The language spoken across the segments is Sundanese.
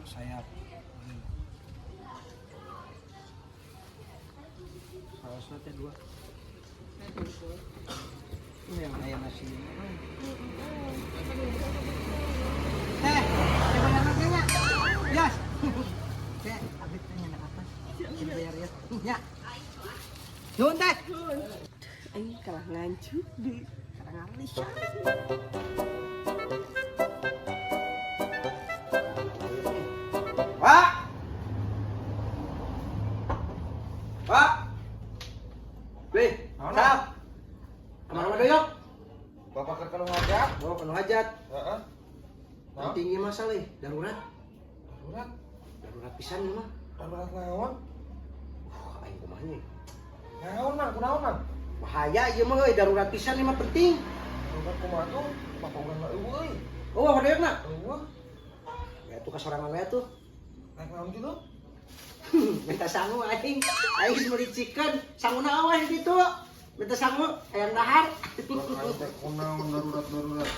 Sayap. Sausnya teh dua. Ini yang ayam nasi. Teh, teh bayar nya. Yas. Teh, abis teh nya atas. Ini bayar ya. Ya. Nuhun teh. Aing kalah nganjuk di Karangalis. Pak. Pak. Weh, sap. Kemana mana yuk? Bapak keur kanu hajat. Oh, kanu hajat. Heeh. Pentingnya masalah eh, darurat. Darurat. Darurat pisan ieu mah. Darurat naon? Aing kumaha nya? Naon mang, kunaon mang? Bahaya ieu mah euy, darurat pisan ieu mah penting. Darurat kumaha tuh? Bapak urang mah eueuh euy. Oh, apa na? Eueuh. Ya tuh kasorangan we tuh. Naik naon kitu? Minta sangu aing. Aing geus meuli chicken, sanguna awas gitu. Minta sangu hayang dahar. Aing teh kunaon darurat-darurat.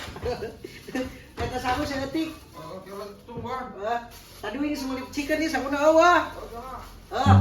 Minta sangu saeutik. Oke lah tungguan. Tadi we geus meuli chicken nih sanguna eueuh. Oke lah. Ah.